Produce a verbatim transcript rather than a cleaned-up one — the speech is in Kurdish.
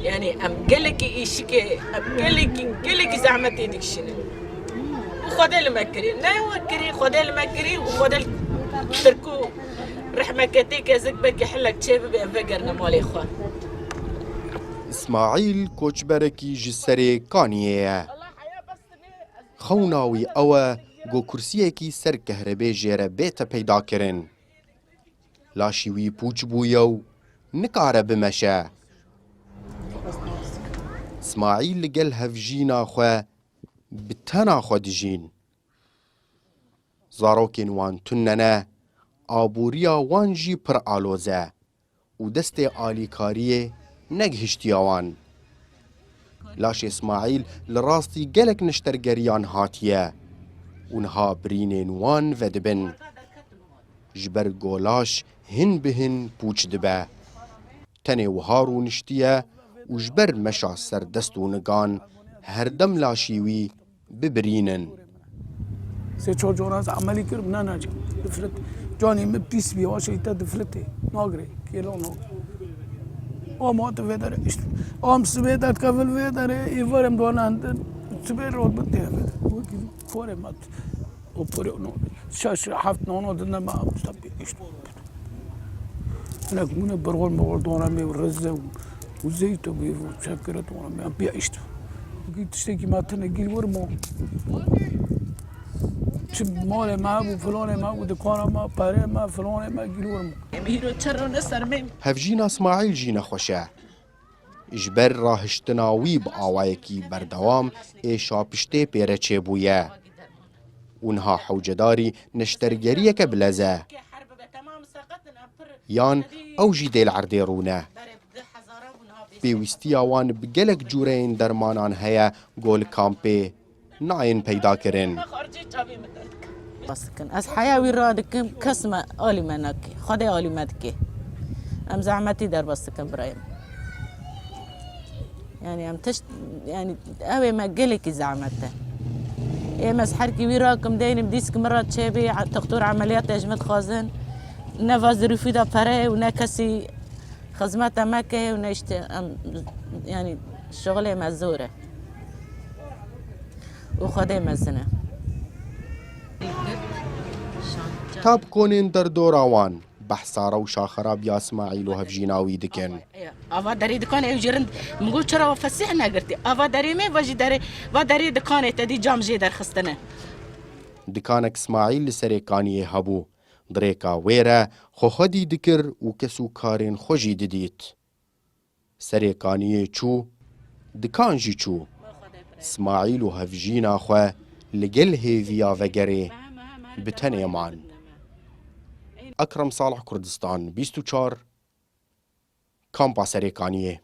Yani em gelekî îşikê, em gelekî, gelekî zehmetê dikişînin. Û Xwedê li me kirî. Ne we kirî, Xwedê li me kirî û Xwedê li Tirk û rehmeketê kezik belkî hilek çêbibe, em vegerine malê xwe. Îsmaîl koçberekî ji Serê Kaniyê ye. Xewna wî ew e ku kursiyekî ser kehrebê jê re bête peydakirin. Laşî wî pûç bûye û nikare bimeşe. Îsmaîl li gel hevjîna xwe bi tena xwe dijîn. Zarokên wan tune ne, aboriya wan jî pir aloz e û destê alîkariyê negihiştiye wan. Laşê Îsmaîl li rastî gelek neştergeriyan hatiye û niha birînên wan vedibin. Ji ber ku laş hin bi hin pûç dibe. Tenê wiha rûniştiye û ji ber meşa ser dest û nigan her dem laşî wî bibirînin. Sê çar cara ez emelî kirim, ne, ne, diflit. Canê min pîs bî, wa şey te diflitê. Nagirê, kêlo nagirê. Ama tu vê derê işte. Am sibê derdkevin vê derê, êvarem dwana hindin. Sibê rot bin tê vê derê. Wekî porê me. O porê no. Şeş, heft nano dine me, işte, işte. Hinek mûne birxor mirxor dona me û rize û, û zeyt û bîv û şekere dona me. Em pê işte. Gî tiştekî me tine gîl wir mo. Çi malê me hebû, filanê me hebû, dikana me, perê me, filanê me gîl wir mo. Em hîro çerro ne ser me. Hevjîna Îsmaîl jî nexweş e. Ji ber rahiştina wî bi awayekî berdewam êşa piştê pê re çêbûye. Û niha hewcedarî neştergeriyeke bilez e. Yan ew jî dê li erdê rûne. Pêwîstiya wan bi gelek cûreyên dermanan heye ku li kampê nayên peyda kirin. Bas dikin. Ez heya wî radikim, kes me alî me nake. Xwedê alî me dike. Em zehmetî derbas dikin birayê min. Yani em tişt, yani ew ê me gelekî zehmet e. Ê me ez herkî wî rakim deynim dîsk min re çêbî, doktor emeliyat ji min dixwazin. Ne va zirûfî de pere û ne kesî xizmeta me ke û ne işte em, yani şixulê me zor e. Û Xwedê mezin e. Tab konên derdora wan behsa rewşa xerabiya Îsmaîl û hevjîna wî dikin. Ava derê dikan ew jî rind. Min got, çira we fesîh negirtî? Ava derê me, va jî derê, va derê dikanê te dî cam jê derxistine. Dikanek Îsmaîl li Serê Kaniyê hebû. Di rêka wê re xwe xwedî dikir û kes û karên xwe jî didît. Serê Kaniyê çû, dikan jî çû. Îsmaîl û hevjîna xwe li gel hêviya vegerê bi tenê man. Ekrem Salih, Kurdistan bîst û çar, Kampa Serê Kaniyê.